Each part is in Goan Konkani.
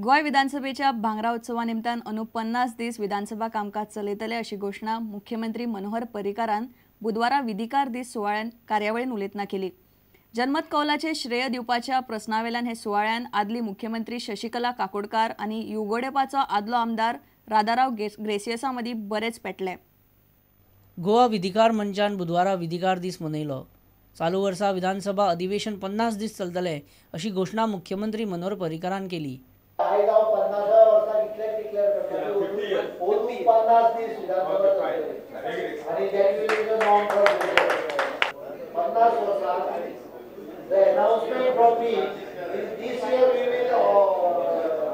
गोंय विधानसभेच्या भांगरा उत्सवा निमतान अंदू 50 दीस विधानसभा कामकाज चलयतले अशी घोशणा मुख्यमंत्री मनोहर पर्रीकारान बुधवारा विधिकार दीस सुवाळ्यान कार्यावळीन उलयतना केली. जनमत कौलाचे श्रेय दिवपाच्या प्रस्नावेल्यान हे सुवाळ्यान आदली मुख्यमंत्री शशिकला काकोडकार आनी युगोडेपाचो आदलो आमदार राधाराव ग्रेसियसा मदीं बरेच पेटले. गोवा विधिकार मंचान बुधवारा विधिकार दीस मनयलो. चालू वर्सा विधानसभा अधिवेशन 50 दीस चलतले अशी घोशणा मुख्यमंत्री मनोहर पर्रीकारान केली. आयज हांव 50व्या वर्साक इतलेंच डिक्लेअर करता की 50 दीस विधानसभा चलतली आनी that will be the norm for 50 वर्सां. The announcement from me is this year we will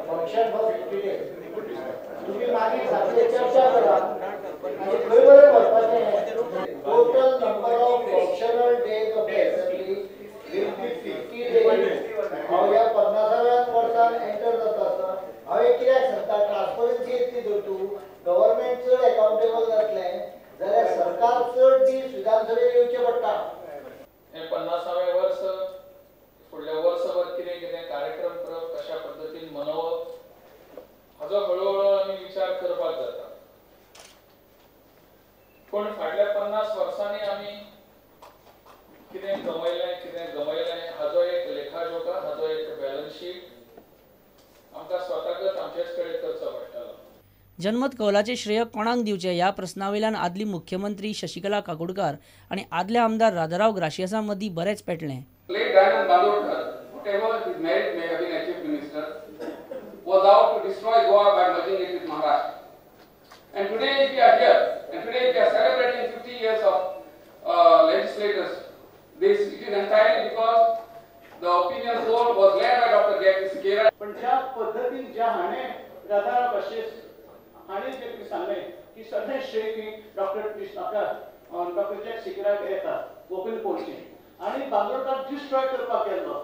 function for 50 days. तुम्ही मागीर सारके चर्चा करा आनी खंय बरें व्हरपाचें. Total number of functional days of the assembly will be 50 days. हांव ह्या 50व्या वर्सान एंटर जाता आसतना हांव एक कित्याक सांगता, ट्रान्सपरन्सी येतली जर तूं गव्हर्मेंट चड एकाउंटेबल जातलें जाल्यार सरकार चड दीस विधानसभेर येवचें पडटा. हे 50वें वर्स फुडल्या वर्सभर कितें कितें कार्यक्रम करप, कशा पद्दतीन मनोवप हाजो हळुहळू आमी विचार करपाक जाता. पूण फाटल्या 50 वर्सांनी आमी कितें कमयलें कितें गमयलें हाजो एक लेखाजोखा, हाजो एक बॅलन्स शीट आमकां स्वताकच आमचेच कडेन करचो पडटलो. जनमत कौलाचे श्रेय कोणाक दिवचें ह्या प्रस्नावेल्यान आदली मुख्यमंत्री शशिकला काकोडकार आनी आदले आमदार राधाराव ग्राशियसा मदीं बरेच पेटलें. Late Dayanand Bandodkar, whatever his merit may have been as chief minister, was out to destroy Goa by merging it with Maharashtra. And today we are here, and today we are celebrating 50 years of legislators. This it is entirely because the opinion poll was led by Dr. J.P. Sequeira. पण ज्या पद्धतीन ज्या हाणे राधाराव ग्राशियस हाणे जे कितें सांगलें की सगळें श्रेय की डॉक्टर डॉक्टर जॅक सिकेराक येता ओपन पोलचें आनी बांदोडकार डिस्ट्रॉय करपाक गेल्लो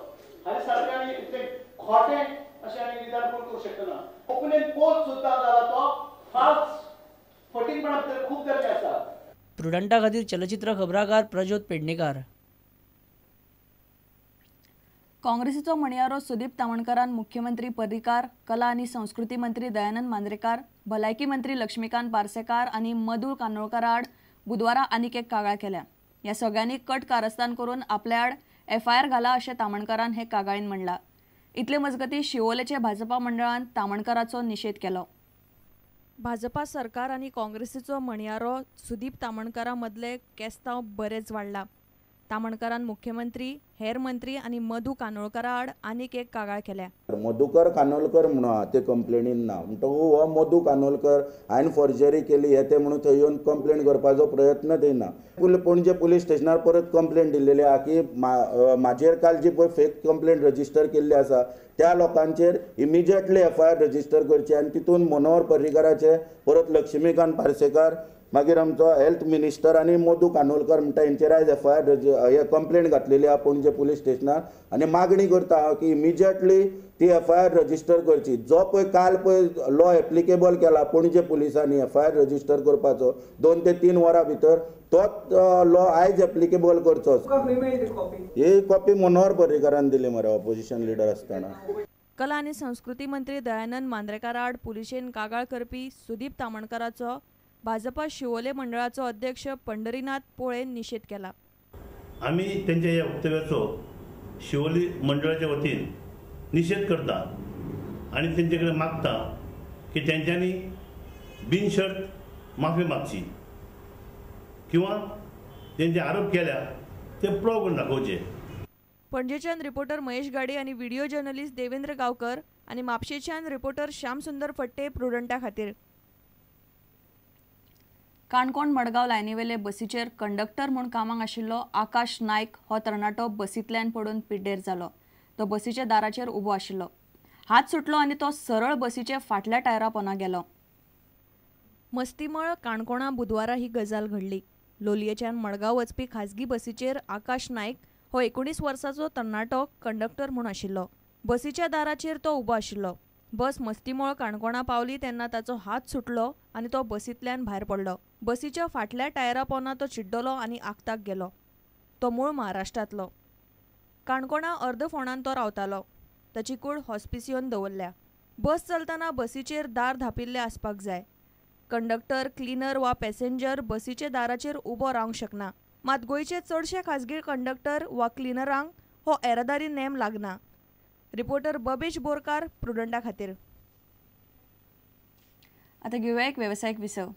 आनी सारकें आनी इतलें खोटें अशें आनी विधान कोण करूं शकना. ओपिनियन पोल सुद्दां जाला तो फाल्स फटींगपणा भितर खूब जाल्लें आसा. प्रुडंटा खातीर चलचित्र खबराकार प्रज्योत पेडणेकार. काँग्रेसीचो म्हणयारो सुदीप तामणकरान मुख्यमंत्री पर्रीकार, कला आनी संस्कृती मंत्री दयानंद मांद्रेकार, भलायकी मंत्री लक्ष्मीकांत पार्सेकार आनी मधू कानोळकारा आड बुधवारा आनीक एक कागाळ केल्या. ह्या सगळ्यांनी कट कारस्थान करून आपल्या आड एफआयआर घाला अशें तामणकरान हे कागाळीन म्हणलां. इतले मजगतीं शिवोलेचे भाजपा मंडळान तामणकराचो निशेध केलो. भाजपा सरकार आनी काँग्रेसीचो म्हणयारो सुदीप तामणकरा मदले केस्तांव बरेच वाडला. तामणकरान मुख्यमंत्री, हेर मंत्री आनी मधू कानोळकारा आड आनीक एक कागाळ केल्या. मधुकर कानोलकर म्हणून आहा ते कंप्लेनीन ना, म्हणटकूच हो मधू कानोलकर हांवें फॉर्जरी केली हे ते म्हणून थंय येवन कंप्लेन करपाचो प्रयत्न थंय ना. पणजे पुलीस स्टेशनार परत कंप्लेन दिल्लेली आहा की म्हाजेर काल जी पळय फेक कंप्लेन रजिस्टर केल्ली आसा त्या लोकांचेर इमिजिएटली एफआयआर रजिस्टर करची आनी तितून मनोहर पर्रीकाराचे, परत लक्ष्मीकांत पार्सेकार, मागीर आमचो हेल्थ मिनिस्टर आनी मधू कानोलकर म्हणटा हेंचेर आयज एफआयआर हे कंप्लेन घातलेली आहा पणजे पुलीस स्टेशनार आनी मागणी करता की इमिजिएटली ती एफआयआर रजिस्टर करची. जो पळय काल पळय लॉ एप्लिकेबल केला पणजे पुलिसांनी एफआयआर रजिस्टर करपाचो 2 ते 3 वरां भितर, तोच लॉ आयज एप्लिकेबल करचो. ही कॉपी मनोहर पर्रीकारान दिली मरे ऑपोजिशन लिडर आसतना. कला आनी संस्कृती मंत्री दयानंद मांद्रेकारा आड पुलिशेन कागाळ करपी सुदीप तामणकराचो भाजपा शिवोले मंडळाचो अध्यक्ष पंढरीनाथ पोळेन निशेध केला. आमी तेंच्या ह्या वक्तव्याचो शिवोली मंडळाच्या वतीन निशेध करता आनी तेंचे कडेन मागता की तेंच्यांनी बिनशर्त माफी मागची किंवा तेंचे आरोप केल्या ते प्रोव करून दाखोवचे. पणजेच्यान रिपोर्टर महेश गाडी आनी व्हिडिओ जर्नलिस्ट देवेंद्र गांवकर आनी म्हापशेच्यान रिपोर्टर श्यामसुंदर फट्टे प्रुडंटा खातीर. काणकोण मडगांव लायनीवेले बसीचेर कंडक्टर म्हूण कामाक आशिल्लो आकाश नायक हो तरणाटो बसींतल्यान पडून पिड्डेर जालो. तो बसीच्या दाराचेर उबो आशिल्लो. हात सुटलो आनी तो सरळ बसीच्या फाटल्या टायरा पोना गेलो. मस्तीमळ काणकोणा बुधवारा ही गजाल घडली. लोलयेच्यान मडगांव वचपी खाजगी बसीचेर आकाश नायक हो 19 वर्साचो तरणाटो कंडक्टर म्हूण आशिल्लो. बसीच्या दाराचेर तो उबो आशिल्लो. बस मस्तीमळ काणकोणा पावली तेन्ना ताचो हात सुटलो आनी तो बसींतल्यान भायर पडलो. बसीच्या फाटल्या टायरा पोना तो चिड्डलो आनी आगताक गेलो. तो मूळ महाराष्ट्रांतलो. काणकोणा अर्दफोंडान तो रावतालो. ताची कूड हॉस्पिसियोन दवरल्या. बस चलतना बसीचेर दार धांपिल्लें आसपाक जाय. कंडक्टर, क्लिनर वा पॅसेंजर बसीचे दाराचेर उबो रावंक शकना. मात गोंयचे चडशे खाजगी कंडक्टर वा क्लिनरांक हो येरादारी नेम लागना. रिपोर्टर बबेश बोरकार, प्रुडंटा खातीर. आतां घेवया एक वेवसायीक विसव.